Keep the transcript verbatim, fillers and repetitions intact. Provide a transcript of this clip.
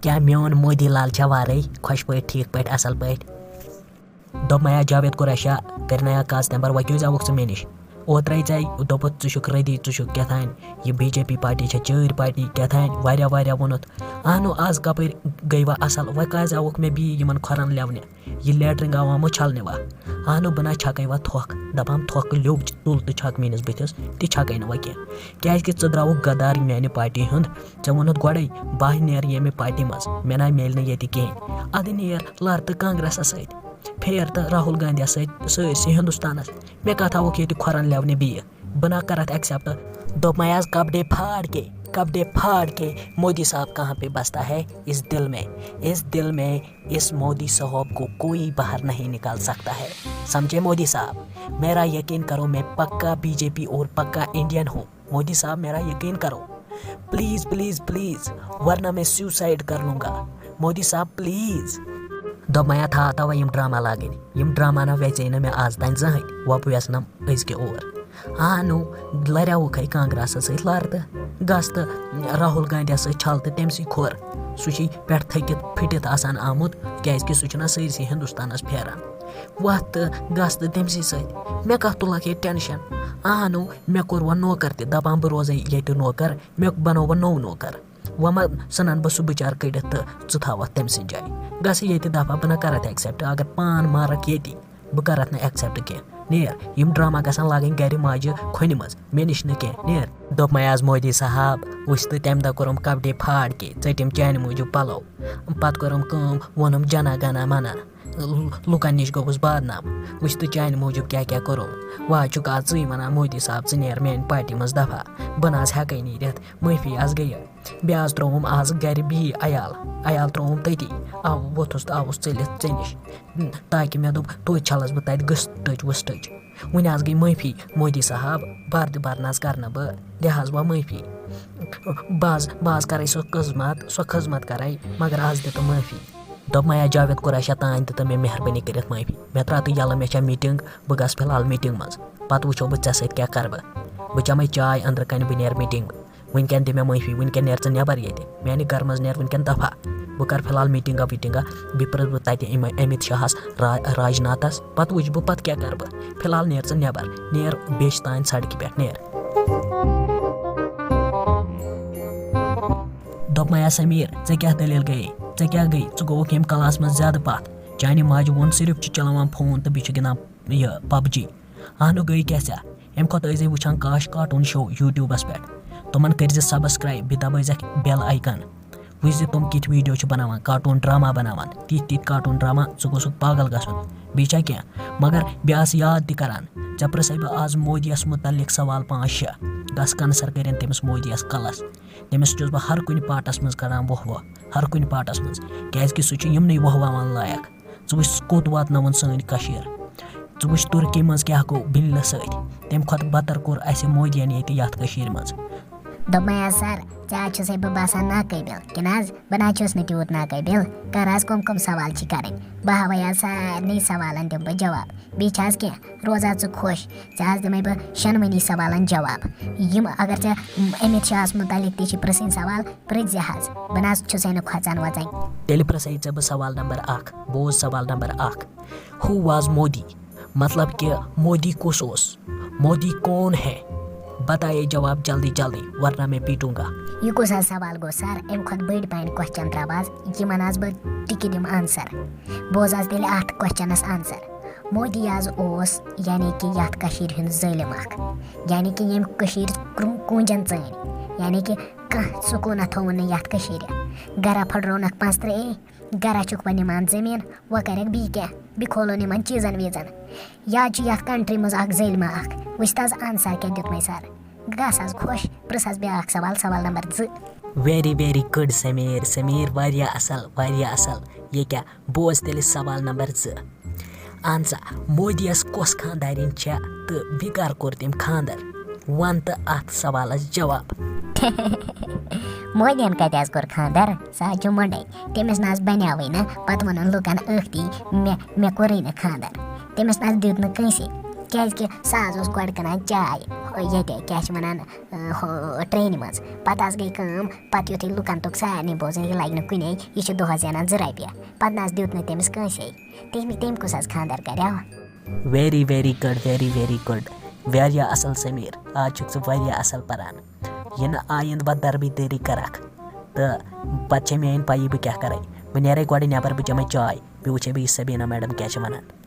کیٛاہ میون مودی لال چھا وارے خۄش پٲٹھۍ، ٹھیٖک پٲٹھۍ، اَصٕل پٲٹھۍ؟ دوٚپمَے ہا جاوید قریشا، کٔرنَے ہا کَس تَمہِ پَتہٕ وۄنۍ کیٛازِ آوُکھ ژٕ مےٚ نِش؟ اوترَے ژےٚ دوٚپُتھ ژٕ چھُکھ ردی، ژٕ چھُکھ کیٛاہ تام، یہِ بی جے پی پارٹی چھےٚ چٲرۍ پارٹی کیٛاہ تام، واریاہ واریاہ ووٚنُتھ۔ اہنو، آز کَپٲرۍ گٔے وۄنۍ اَصٕل، وۄنۍ کیٛازِ آوُکھ مےٚ بیٚیہِ یِمَن کھۄرَن لٮ۪ونہِ؟ یہِ لیٹرِن گاو آمُت چھلنہِ وا؟ اہنو، بہٕ نہ چھکے وا تھۄکھ، دپان تھۄکھ لیوٚو تُل تہٕ چھک میٲنِس بٕتھِس، تہِ چھکے نہٕ وا کینٛہہ۔ کیازِ کہِ ژٕ درٛاوُکھ غدار میانہِ پارٹی ہُنٛد۔ ژےٚ ووٚنُتھ گۄڈے، بہٕ ہا نیرٕ ییٚمہِ پارٹی منٛز، مےٚ نہ میلہِ نہٕ ییٚتہِ کِہینۍ۔ ادٕ نیر لر تہٕ کانگریسس سۭتۍ، پھیر تہٕ راہُل گاندھیس سۭتۍ سٲرسٕے ہندوستانس۔ مےٚ کتھ ہاوُکھ ییٚتہِ کھۄرن لٮ۪ونہِ بیٚیہِ؟ بہٕ نہ کرتھ ایکسپٹ۔ دوٚپمَے آز کپڑے پھاڑ کے، کپڑے پھاڑ کے، مودی صاحب کہاں پہ بستا ہے؟ اس دل میں، اس دل میں اس مودی صاحب کو کوئی باہر نہیں نکال سکتا ہے۔ سمجھے مودی صاحب؟ میرا یقین کرو، میں پکا بی جے پی اور پکا انڈین ہوں۔ مودی صاحب، میرا یقین کرو، پلیز، پلیز، پلیز، ورنہ میں سیوسائڈ کر لوں گا۔ مودی صاحب، پلیز۔ دوٚپمَے ہا تھاو تَوَے یِم ڈرامہ لاگٕنۍ۔ یِم ڈرامہ نہ ویژے نہٕ مےٚ آز تام زٕہٕنۍ۔ وۄپہٕ وٮ۪ژھنم أزکہِ اور۔ آ نو، لریوُکھے کانگریسس سۭتۍ لر تہٕ گژھ تہٕ راہُل گاندھیس سۭتۍ چھل تہٕ تٔمۍ سٕے کھوٚر۔ سُہ چھُے پٮ۪ٹھ تھٔکِتھ پھٕٹِتھ آسان آمُت، کیازِ کہِ سُہ چھُنہ سٲرسٕے ہندوستانس پھیران۔ وۄتھ تہٕ گژھ تہٕ تٔمۍ سٕے سۭتۍ۔ مےٚ کتھ تُلکھ ییٚتہِ ٹینشن؟ آ نو، مےٚ کوٚر وۄنۍ نوکر تہِ، دپان بہٕ روزے ییٚتہِ نوکر، مےٚ بنوو وۄنۍ نوٚو نوکر۔ وۄنۍ ما ژھٕنن بہٕ سُہ بِچار کٔڑِتھ تہٕ ژٕ تھاوتھ تٔمۍ سٕنٛز جاے؟ گژھ ییٚتہِ دفعہ، بہٕ نہ کرتھ ایکسپٹ۔ اگر پان مارکھ ییٚتی، بہٕ کرتھ نہٕ ایکسپٹ کینٛہہ۔ نیر، یِم ڈرامہ گژھن لاگٕنۍ گرِ ماجہِ کھۄنہِ منٛز، مےٚ نِش نہٕ کینٛہہ۔ نیر۔ دوٚپمَے آز مودی صاحب، وٕچھ تہٕ تَمہِ دۄہ کوٚرُم کپڑے پھاڑ کے، ژٔٹِم چانہِ موٗجوٗب پلو۔ پتہٕ کوٚرُم کٲم، ووٚنُم جنا گنا منا۔ لُکن نِش گوٚوُس بدنام۔ وٕچھ تہٕ چانہِ موٗجوٗب کیٛاہ کیٛاہ کوٚرُم۔ وۄنۍ آز چھُکھ آز ژٕے وَنان مودی صاحب، ژٕ نیر میانہِ پارٹی منٛز دفعہ۔ بہٕ نہ حظ ہٮ۪کَے نیٖرِتھ، معٲفی حظ گٔیہِ۔ بیٚیہِ حظ ترٛووُم آز گرِ بیٚیہِ عیال، عیال ترٛووُم تٔتی۔ آو ووٚتھُس تہٕ آوُس ژٔلِتھ ژےٚ نِش، تاکہِ مےٚ دوٚپ توتہِ چھَلَس بہٕ تَتہِ گٔژھ ٹٔچ ؤژھ ٹٔچ۔ وۄنۍ حظ گٔے معٲفی، مودی صاحب، بَر تہٕ بَر نہ حظ کَرٕ نہٕ بہٕ، دِ حظ وۄنۍ معٲفی۔ بہٕ حظ، بہٕ حظ کَرَے سۄ خدمت، سۄ خدمت کَرَے، مگر آز دِ تہٕ معٲفی۔ دوٚپمَے ہا جاوید قریشا، تانۍ دِ تہٕ مےٚ مہربٲنی کٔرِتھ معٲفی۔ مےٚ ترٛاو تہٕ یَلہٕ، مےٚ چھےٚ میٖٹِنٛگ، بہٕ گژھٕ فی الحال میٖٹِنٛگ منٛز۔ پَتہٕ وٕچھو بہٕ ژےٚ سۭتۍ کیٛاہ کَرٕ بہٕ۔ بہٕ چَمَے چاے أنٛدرٕ کَنہِ، بہٕ نیرٕ میٖٹِنٛگ۔ وٕنکٮ۪ن دِ مےٚ معٲفی، وٕنکٮ۪ن نیر ژٕ نٮ۪بر ییٚتہِ۔ میانہِ گرٕ منٛز نیر وٕنکٮ۪ن دفعہ۔ بہٕ کرٕ فی الحال میٖٹِنٛگا ویٖٹِنٛگا، بیٚیہِ پرٛژھٕ بہٕ تَتہِ یِمے امیت شاہس، را-، راجناتھس، پتہٕ وٕچھٕ بہٕ پتہٕ کیٛاہ کرٕ بہٕ۔ فی الحال نیر ژٕ نٮ۪بر، نیر بیٚیہِ چھِ تانۍ سڑکہِ پٮ۪ٹھ نیر۔ دوٚپمَے ہا سمیٖر، ژےٚ کیٛاہ دٔلیٖل گٔیے؟ ژےٚ کیٛاہ گٔے؟ ژٕ گوٚوُکھ ییٚمہِ کلاس منٛز زیادٕ پتھ۔ چانہِ ماجہِ ووٚن صرف چھِ چلاوان فون تہٕ بیٚیہِ چھِ گِنٛدان یہِ پب جی۔ اہنو گٔے کیٛاہ ژےٚ؟ اَمہِ کھۄتہٕ ٲسۍ زِ وٕچھان کاش کارٹوٗن شو YouTubeس پٮ۪ٹھ۔ تِمن کٔرۍ زِ subscribe، بیٚیہِ دبٲے زٮ۪کھ bell icon۔ وٕچھ زِ تِم کِتھ video چھِ بناوان، کارٹوٗن ڈرامہ بناوان، تِتھۍ تِتھۍ کارٹوٗن ڈرامہ، ژٕ گوٚژھُکھ پاگل گژھُن۔ بیٚیہِ چھا کینٛہہ؟ مگر بیٚیہِ آسہٕ یاد تہِ کران، ژےٚ پرٛژھے بہٕ آز مودیَس مُتعلق سوال پانٛژھ شےٚ۔ گژھ کنسر کٔرِنۍ تٔمِس مودیَس کلس۔ تٔمِس چھُس بہٕ ہر کُنہِ پارٹس منٛز کران وۄہ وۄہ، ہر کُنہِ پارٹس منٛز، کیازِ کہِ سُہ چھُ یِمنٕے وۄہ وۄوان لایق۔ ژٕ وٕچھ، سُہ کوٚت واتنٲوٕن سٲنۍ کٔشیٖر۔ ژٕ وٕچھ، تُرکی منٛز کیٛاہ گوٚو بِلہِ سۭتۍ۔ تَمہِ کھۄتہٕ بدتر کوٚر اَسہِ مودیَن ییٚتہِ یَتھ کٔشیٖرِ منٛز۔ دوٚپمَے حظ سر، ژےٚ حظ چھُسَے بہٕ باسان ناقٲبِل۔ کِنہٕ حظ؟ بہٕ نہ حظ چھُس نہٕ تیوٗت ناقٲبِل۔ کَر حظ کَم کَم سوال چھِ کَرٕنۍ۔ بہٕ ہاوَے حظ سارنٕے سوالَن دِمہٕ بہٕ جواب۔ بیٚیہِ چھِ حظ کینٛہہ؟ روز حظ ژٕ خۄش۔ ژےٚ حظ دِمَے بہٕ شٮ۪نوٕنی سوالَن جواب۔ یِم اگر ژےٚ امیت شاہَس مُتعلِق تہِ چھِ پرٛژھٕنۍ سوال، پرٛژھ زِ حظ، بہٕ نہ حظ چھُسے نہٕ کھۄژان وۄژان۔ تیٚلہِ پرٛژھے ژےٚ بہٕ سوال نمبر اکھ۔ بوز سوال نمبر اکھ۔ Who was Modi؟ مطلب کہ مودی کُس اوس؟ مودی کون ہے؟ بتائے جواب جلدی جلدی، ورنہ میں پیٹوں گا۔ یہِ کُس حظ سوال گوٚو سر؟ اَمہِ کھۄتہٕ بٔڑۍ پہن question ترٛاو حظ، یِمن حظ بہٕ ٹِکہِ دِمہٕ answer۔ بوز حظ تیٚلہِ اَتھ questionس answer۔ مودی حظ اوس یعنی کہ یَتھ کٔشیٖرِ ہُنٛد ظٲلِم اکھ، یعنی کہ ییٚمۍ کٔشیٖر کرٛو-، کوٗنجن ژٲنۍ، یعنی کہ کانٛہہ سکوٗنہ تھوٚوُن نہٕ یَتھ کٔشیٖرِ۔ گرا پھٕٹرونکھ پانٛژھ ترٛےٚ اے، گرا چھُکھ وۄنۍ نِوان زٔمیٖن، وۄنۍ کَرٮ۪کھ بیٚیہِ کینٛہہ، بیٚیہِ کھولُن یِمَن چیٖزَن ویٖزَن۔ یا چھُ یَتھ country منٛز اَکھ ظٲلمہ اَکھ۔ وٕچھ تہٕ حظ answer کیٛاہ دیُتمَے سَر۔ گژھ حظ خۄش، پرٛژھ حظ بیٛاکھ سوال، سوال نمبر زٕ۔ Very, very good، Sameer, Sameer, واریاہ اَصٕل، واریاہ اَصٕل۔ یہِ کیٛاہ؟ بوز تیٚلہِ سوال نمبر زٕ۔ اہن سا، مودیَس کۄس خانٛدارِنۍ چھےٚ تہٕ بیٚیہِ کر کوٚر تٔمۍ خانٛدر؟ وَن تہٕ اَتھ سوالَس جواب۔ مودیَن کَتہِ حظ کوٚر خانٛدر؟ سُہ حظ چھُ مۄنڈَے۔ تٔمِس نہ حظ بنیاوٕے نہٕ۔ پَتہٕ ووٚنُن لُکَن ٲختی، مےٚ، مےٚ کوٚرُے نہٕ خانٛدر۔ تٔمِس نہ حظ دیُت نہٕ کٲنٛسے۔ کیٛازِکہِ سُہ حظ اوس گۄڈٕ کٕنان چاے، ییٚتہِ کیٛاہ چھِ وَنان، ہُہ، ٹرٛینہِ منٛز۔ پَتہٕ حظ گٔے کٲم، پَتہٕ یُتھُے لُکَن توٚگ سارنٕے بوزُن، یہِ لَگہِ نہٕ کُنے، یہِ چھُ دۄہَس زینان زٕ رۄپیہِ۔ پَتہٕ نہ حظ دیُت نہٕ تٔمِس کٲنٛسے۔ تٔمۍ تٔمۍ کُس حظ خانٛدَر کَریو؟ Very very good, very very good. واریاہ اَصٕل سمیٖر، آز چھُکھ ژٕ واریاہ اَصٕل پَران۔ یہِ نہٕ آیِنٛدٕ وۄنۍ دربٕدٔری کَرَکھ، تہٕ پَتہٕ چھےٚ میٛٲنۍ پَیی بہٕ کیٛاہ کَرَے۔ بہٕ نیرَے گۄڈٕ نٮ۪بَر، بہٕ چَمَے چاے، بیٚیہِ وٕچھَے بہٕ یہِ سبیٖنا میڈم کیٛاہ چھِ وَنان۔